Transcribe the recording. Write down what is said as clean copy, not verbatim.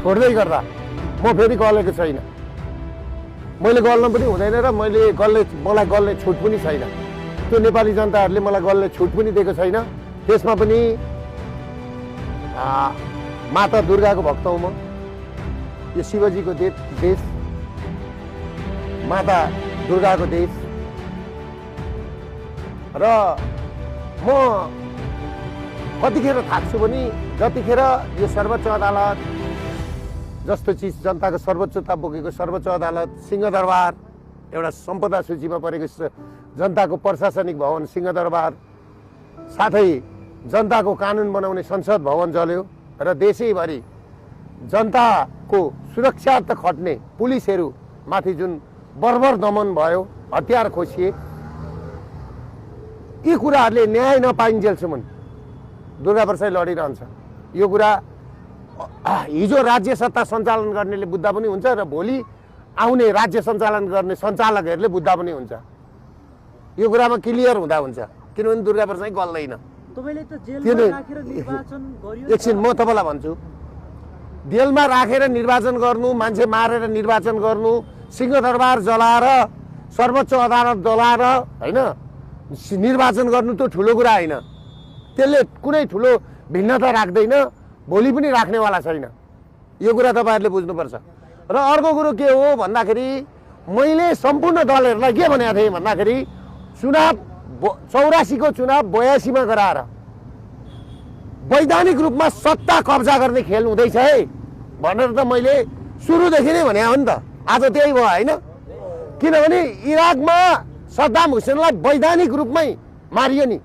छोड्दै गर्दा म फेरि गलेको छैन, मैले गल्न पनि हुँदैन र मलाई गल्ने छुट पनि छैन। त्यो नेपाली जनताहरूले मलाई गल्ने छुट पनि दिएको छैन। त्यसमा पनि माता दुर्गाको भक्त हुँ म। यो शिवजीको देश, माता दुर्गाको देश र म कतिखेर थाक्छु भने जतिखेर यो सर्वोच्च अदालत जस्तो चिज, जनताको सर्वोच्चता बोकेको सर्वोच्च अदालत, सिंहदरबार, एउटा सम्पदा सूचीमा परेको जनताको प्रशासनिक भवन सिंहदरबार, साथै जनताको कानुन बनाउने संसद भवन जल्यो र देशैभरि जनताको सुरक्षार्थ खट्ने पुलिसहरू माथि जुन बर्बर दमन भयो, हतियार खोसिए, यी कुराहरूले न्याय नपाइन्जेलसम्म दुर्गा प्रसाद लडिरहन्छ। यो कुरा हिजो राज्य सत्ता सञ्चालन गर्नेले बुझ्दा पनि हुन्छ र भोलि आउने राज्य सञ्चालन गर्ने सञ्चालकहरूले बुझ्दा पनि हुन्छ। यो कुरामा क्लियर हुँदा हुन्छ, किनभने दुर्गा प्रसाद गल्दैन। एकछिन म तपाईँलाई भन्छु, जेलमा राखेर निर्वाचन गर्नु, मान्छे मारेर निर्वाचन गर्नु, सिंहदरबार जलाएर सर्वोच्च अदालत जलाएर होइन निर्वाचन गर्नु त ठुलो कुरा होइन। त्यसले कुनै ठुलो भिन्नता राख्दैन, भोलि पनि राख्नेवाला छैन। यो कुरा तपाईँहरूले बुझ्नुपर्छ। र अर्को कुरो के हो भन्दाखेरि मैले सम्पूर्ण दलहरूलाई के भनेको थिएँ भन्दाखेरि चुनाव 84 को चुनाव 82 मा गराएर वैधानिक रूपमा सत्ता कब्जा गर्ने खेल हुँदैछ है भनेर त मैले सुरुदेखि नै भने हो नि त। आज त्यही भयो होइन? किनभने इराकमा सद्दाम हुसेनलाई वैधानिक रूपमै मारियो नि।